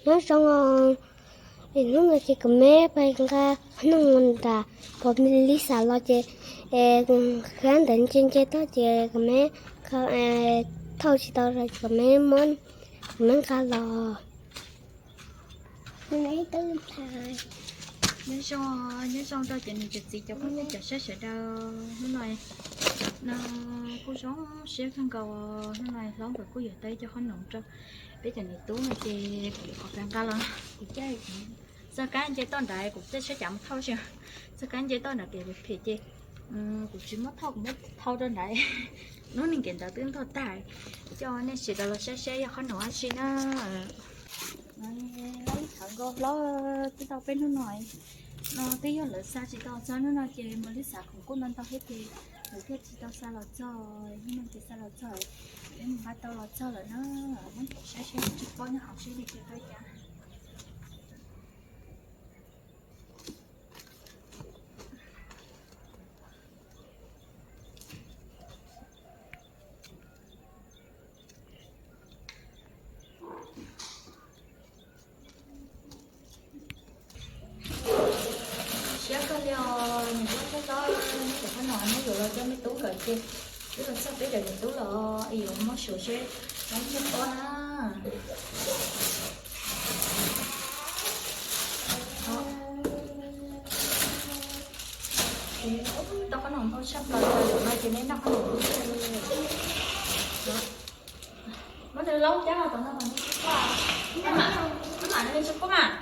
Nyob zoo, hnub no ces kuv me pais nqa qhov noom nram pog Lisa los ces, hab ntawd nce nce toj ces kuv me thauj tsis tau los kuv me muab, kuv me nqa los. Nyob zoo, nyob zoo rau cov niam cov txiv cov phooj ywg cov saib sawv daws. Hnub no, no kuj zoo siab kawg nkaus, hnub no hlob nkawd kuj yuav tau ib co qhob noom rau peb cov niam tub no ces kuv yuav qhov pes nqa los. Txoj kab nce toj nrad kuv tej sab cav mus thauj si, txoj kab nce toj nrad pem phem ces kuv tsis muab thauj, kuv muab thauj rau nrad. Lub neej kev ntawd twb ntog tag, coj nej sawv daws los saib seb yog qhob noom dab tsi na. Lawv thawv nkaus hlob twb tau peb hnub no, no twb yog lawv xa tsis tau txog hnub no ces Melissa khoom kuj ntau ntau thiab ces lawv thiaj tsis tau xa los txog, hnub no ces xa los txog, peb mus nqa tau los txog lawm na. Muab saib seb tsis paub nyob hauv seb li tsis tau cas. Siab kawg li os, niam hlob thiab hlob, neb cov qhob noom neb yuav los coj mej tub nkawd ces wb los txog peb cov niam tub los es yuav muab suav seb lawv nyiaj pob na. Tau qhob noom ntau tshaj plaws, no ces neb noj qhob noom ntau tshaj li. Muab nws laub cab los tom no, tom no, mam nws tsis pub mas.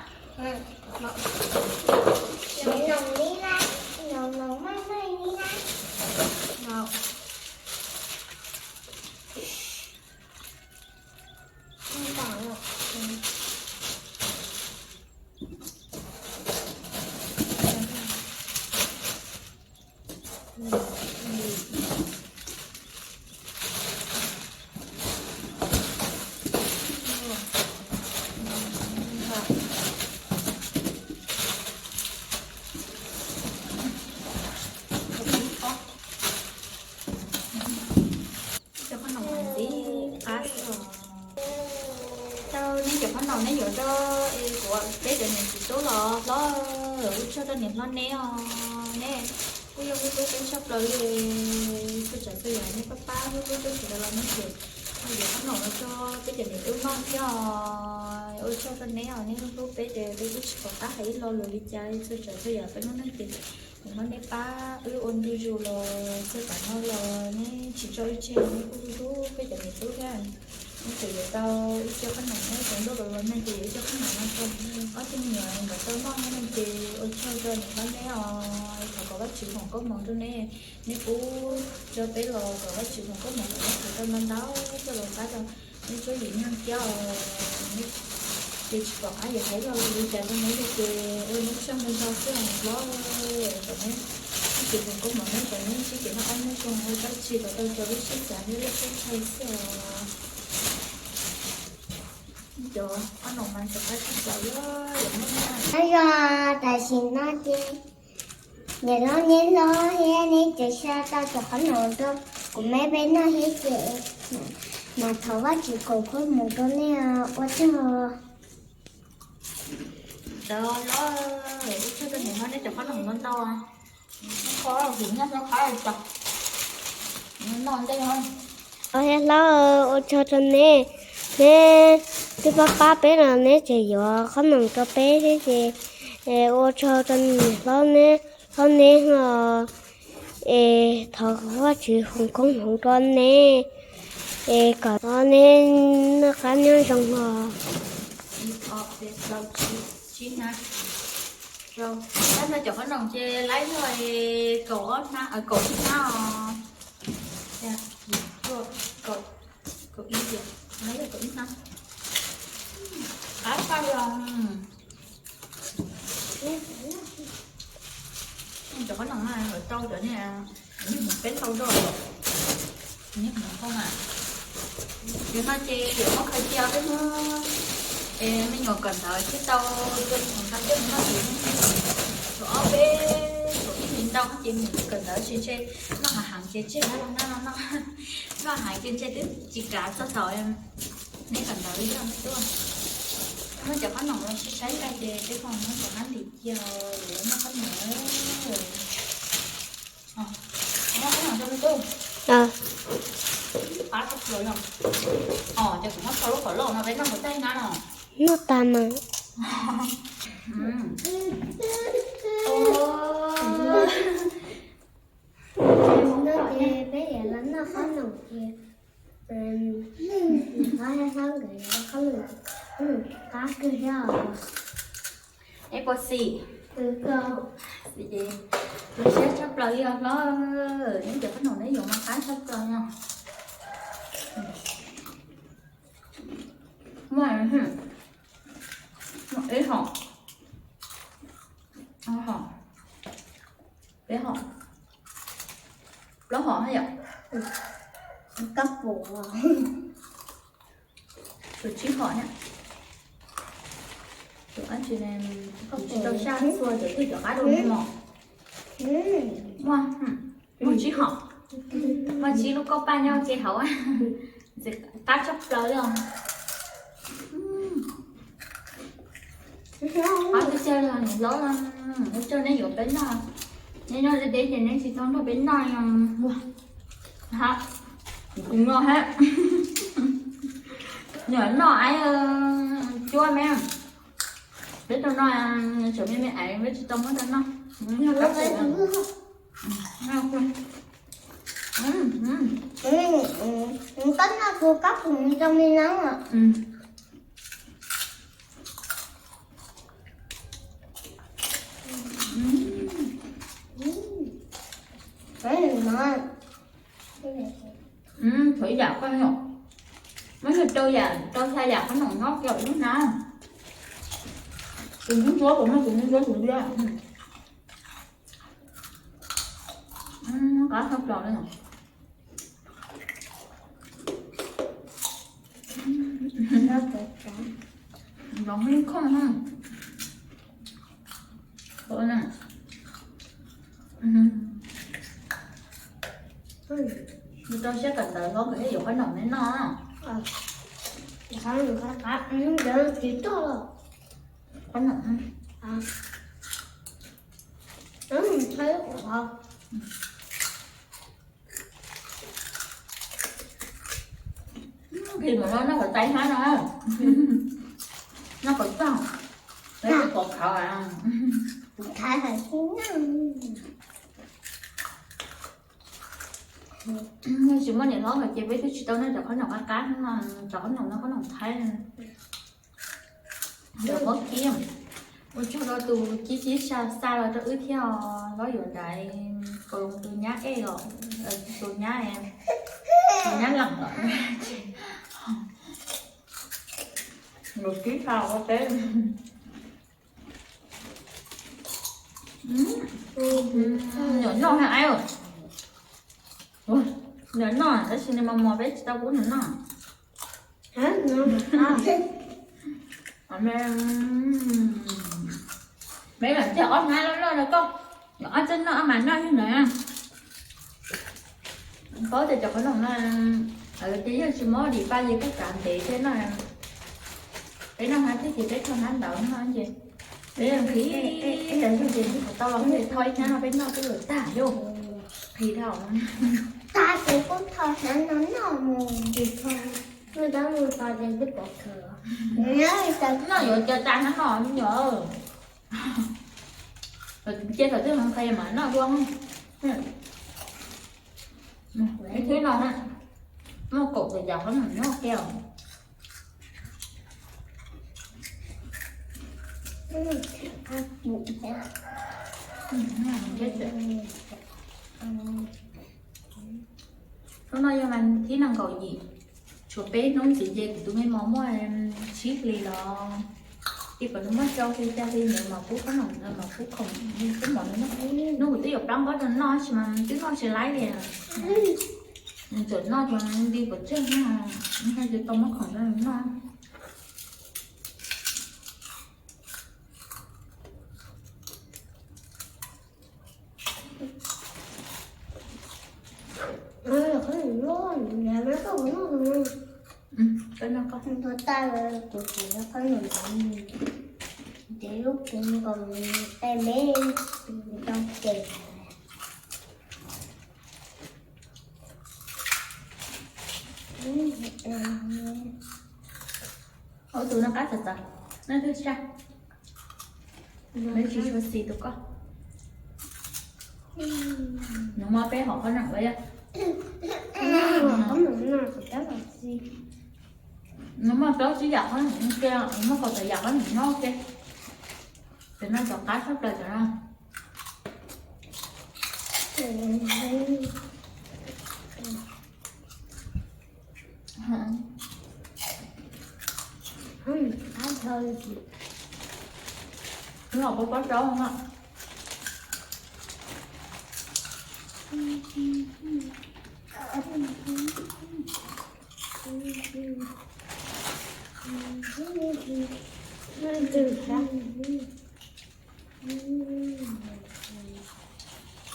Cov qhob noom ntxiv qab xwb os. Tau neb cov qhob noom neb yuav rau es kuv peb cov niam txiv tub los hlob, ua tsaug rau niam hlob neb os, neb kuj yog hlub hlub peb tshaj plaws li. Txhua tsav txhua yam neb pab pab hlub hlub peb sawv daws los neb ces yuav qhob noom los rau peb cov niam tub noj thiab os. Ua tsaug rau neb os, neb hlub hlub peb ces peb kuj tsis pom qab hais ib lo lus li cas li. Txhua tsav txhua yam peb lub neej ces niam hlob neb pab wb ua ntu zus los txog tam no los neb tsis tso wb tseg, neb kuj hlub hlub peb cov niam tub thiab. Neb tseem yuav tau ib co qhob noom, neb tseem ntuj los los neeg ces yuav ib co qhob noom no rau ob tug me nyuam nkawd tau noj thiab ne ces ua tsaug rau niam hlob neb os. Thov kom Vajtswv foom koob hmoov rau neb, neb pub rau peb los kom Vajtswv foom koob hmoov kom neb tau ntau ntau coj los pab rau neb tsob yim neeg thiab os. Ces tsis pom qab yuav hais lo lus li cas rau neb li ces ua neb tsaug ntau ntau xwb os niam hlob, kom neb Vajtswv foom koob hmoov neb kom neb sib kev noj qab nyob zoo, ua dab tsi kom tau raws lub siab xav neb lub siab ntshaw xwb os. Cov qhob noom mas ntxim qab tshaj plaws li. Nyob zoo, tam sim no ces niam hlob neb hlob thiab neb tseem xa tau cov qhob noom rau kuv me peb noj thiab ces mam thov Vajtswv foom koob hmoov rau nej, ua tsaug. Tau los, ua tsaug rau niam hlob neb cov qhob noom ntau ntau. Qhov hum nyob qhov qab tso, noj ntej. Os, niam hlob, ua tsaug rau neb, neb twb pab pab peb los neb tseem yuav qhob noom rau peb thiab ces ua tsaug rau niam hlob neb, hlob neb os. Es thov Vajtswv foom koob hmoov rau neb, es kom neb noj qab nyob zoo os. Ib ob peb plaub tsib, tsib hnab, rau, tab no cov qhob noom ces laib yog kaum ob hnab, kaum ib hnab os. Kaum, kaum ib tias, laib yog kaum ib hnab. Qab faj li os. Cov qhob noom mas lawv tau cov niag hmoov peb ntau zog, niag hmoov koj mas. Yus no ces yuav muab khaws cia peb hnub, es me nyuam kawm ntawv thiaj tau, tua li hmoov nqa coj mus noj ces tsuas ob peb, tsuas ib hlis ntau ces me nyuam kawm ntawv tsis ntshe noj hav heev ces tseg nab los nab los noj, noj hav heev ces ntshe twb tsis kav txog thaum neb kawm ntawv li yog tuaj. Muab cov qhob noom los saib saib tag ces peb ho muab cov qab ntim cia, lawv noj qhob noom. Muab qhob noom rau me tub. Qab tshaj plaws no. Os, ces kuv muab tau lub qhov loj no peb noj puas tag na no? Noj tas mas. No ces peb yuav los noj qhob noom ces, qab, qab nkawd qhob noom qab kawg thiab os. Neb puas xis? Xis ces tu siab tshaj plaws li os hlob. Neb cov qhob noom neb yuav mas qab tshaj plaws no. Muaj, muaj ib hom, ob hom, peb hom, plaub hom thiab yom. Kab pum, tsib hom na. Tus dab tsi ne, tsis tau saj txhua cov twj cov qab rau nej mog. Muaj, muaj tsib hom, muaj tsib lub kauj paj nyob ke hauv. Qab tshaj plaws li os. Qab tiag tiag li os niam hlob, ua tsaug neb yuav peb noj. Neb noj deb deb ces neb tsis tau nrog peb noj. Kuv no thiab. Nyuam noj aib cuab me. Peb tau noj, tsam me me aiv peb tsis tau muab tau noj. Koj noj tus kab pum rau me no. Thaum ib yam koj no, muab yog rau yam rau xya yam qhob noom nyob kiag lub na. Tus ntsuab ntsuab puas muaj tus ntsuab ntsuab tus ntsuab. Qab tshaj plaws li. Nrov heev khooj. Mus rau siab kawm ntawv hlob nkawd thiaj yuav qhob noom neb noj. Qhob noom. Nqhis mus no noj kom txaij hab no. Noj kom txog, peb pom khov. Yog tsis muaj niam hlob lawm ces peb twb tsis tau noj cov qhob noom qab qab no, cov qhob noom no qhob noom Thaib. Cov qhob kib, ua tsaug rau tus kib kib xa xa los rau wb thiab os, hlob yuav nraiv, tus nyab ej os, tus nyab, tus nyab leem los. Tus kib xa ua teb. Nyuam noj thiab aib. Nyuam noj tab sis nws mos mos peb tsis tau pub nws noj. Peb mam cog ob hnab loj loj rau koj, ob txoj noj ob mas noj yog ntawd. Paub tias cov qhob noom no ces yog tsis muab dim paj ces kuj kav ntev thiab no. Peb noj hnab twg ces peb tho hnab ntawd no ces peb nqhis ib yam yug ces nqhis puas tau los peb tho ib hnab no peb noj twb yuav tag yom. Nqhis dhau. Tag ces kuj tho hnab no noj mus. Noj ces twb pov khawv. Noj yuav cia tas hnab no me nyuam. Cia thaum twg qhia mam noj dua. Ib thib no, muaj kaum tawm yam qhob noom nyob kiag. Hnub no yog vas thib nees nkaum yim, tshuav peb hnub ntxiv ces kuv tus me mos muaj tsib hlis los tij kom nws muaj rau hli xya hli ntawd mas pub qhob noom, mas pub khoom, pub mov nws noj. Hnub kuv twb yuav plab nqob rau noj tab sis mas twb noj tsis laib li. Nws txawm noj ces nws nti pov tseg, nws haj tsis tau muab khoom rau nws noj. Koj noj Tua tag kuv tsis yog qhob noom, ces lub kws nkaus tej me tau ces. Ua tus no qab txawv txawv, no twg tsa. Nws tsis tshua xis tus koj. Nws muab peb hom qhob noom ua yog. Nws muaj plaub tsib yam qhob noom ua ke, nws muaj kaum tawm yam qhob noom nyob ua ke. Cov no cov qab tshaj plaws cov no. Nws los pob pob saub no.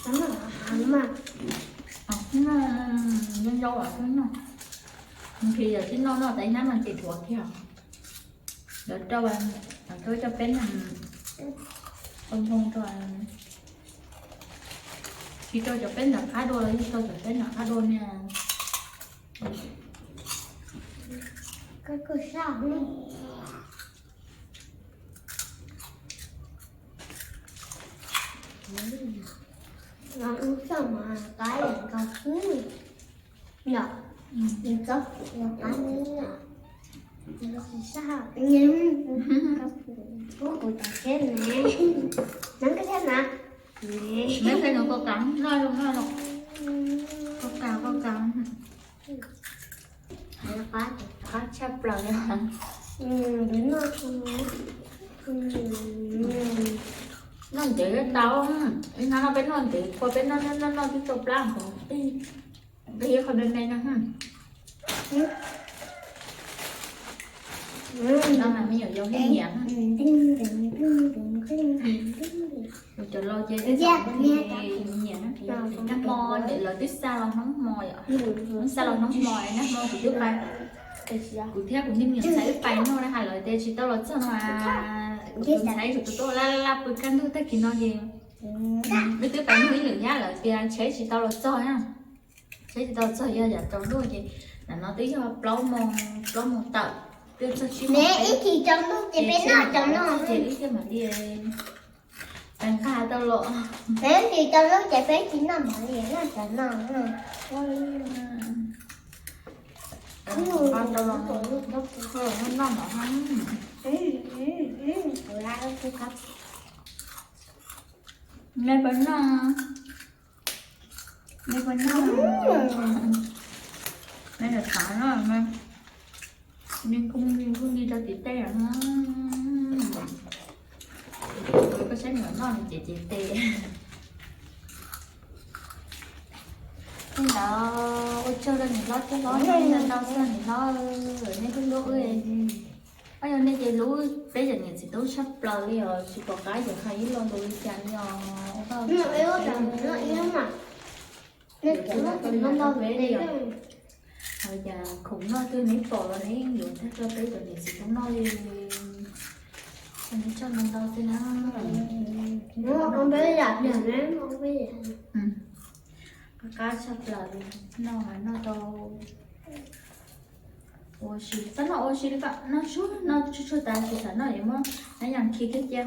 Noj, noj, noj, noj, noj. Nws yog tib noj noj tas ib hnab no ces dhuav kiag. Lawv rau, lawv rau cov peb no, ua nphoo rau, tsis rau cov peb ntawm qab dua los yeej rau cov peb ntawm qab dua ne. Koj koj sab. Los ua txoj mas qab yam nkaus xwb. Yog, nws txob los qab xwb. Nws tsis sab, kuv kuv cov tsheb ne, nov koj tsheb na. Neb qhia nws koj kav noj zoo noj zoo. Koj kav koj kav. Qab, qab tshaj plaws li. Noj ntev tau, ib hnab no peb noj ntev, kua peb noj noj noj noj twb tau plab nqhov, peb qhov me me no. No mas me nyuam yaus nyiam. Cov laus ces nyiam, nag hmo lawv twb xa los hnub hmo yom, xa los hnub hmo, nag hmo kuv twb pais, kuv thiab kuv niag me nyuam ntxhais wb pais noj na, hais lawv tias tsis tau los txog no, kuv tus ntxhais ib tug tuaj laj laj pw kaj ntug tag kis no ces wb twb pais nug ib lwm nyab lawv tias tsheb tsis tau los txog na. Tsheb tsis tau los txog yog yam tsaus ntuj ces, ntawm no twb yog plaub moos, plaub moos tawm, twb txog tsib moos, ib chim tsaus ntuj ces peb noj tsaus ntuj ces wb thiaj mam li pais nqa tau los. Peb ib chim tsaus ntuj ces peb tsis noj mam li noj tsaus ntuj. Nqa tau los, noj mov. Me pab noj, me pab noj, me los xav noj, me nkuj nkuj nti rau tim tej. Koj saib nws noj nws cev cev tes. Li ntawd ua tsaug rau niam hlob thiab hlob, ntau ntau xwb niam hlob, nej hlub hlub wb. Koj yog nej ces hlub peb cov niam txiv tub tshaj plaws li os, tsis pom qab yuav hais ib lo lus li cas li os. Peb li os. Hais tias khoom noj twg neb pom los neb yuav tag rau peb cov niam txiv tub noj li. Neb tsaug ntau ntau xwb na. Qab qab tshaj plaws li, noj mas noj tau ua si, txhob noj ua si li koj, noj tsuag noj tsuag tsuag tas tsis xav noj es muab nab yas khi kiag cia.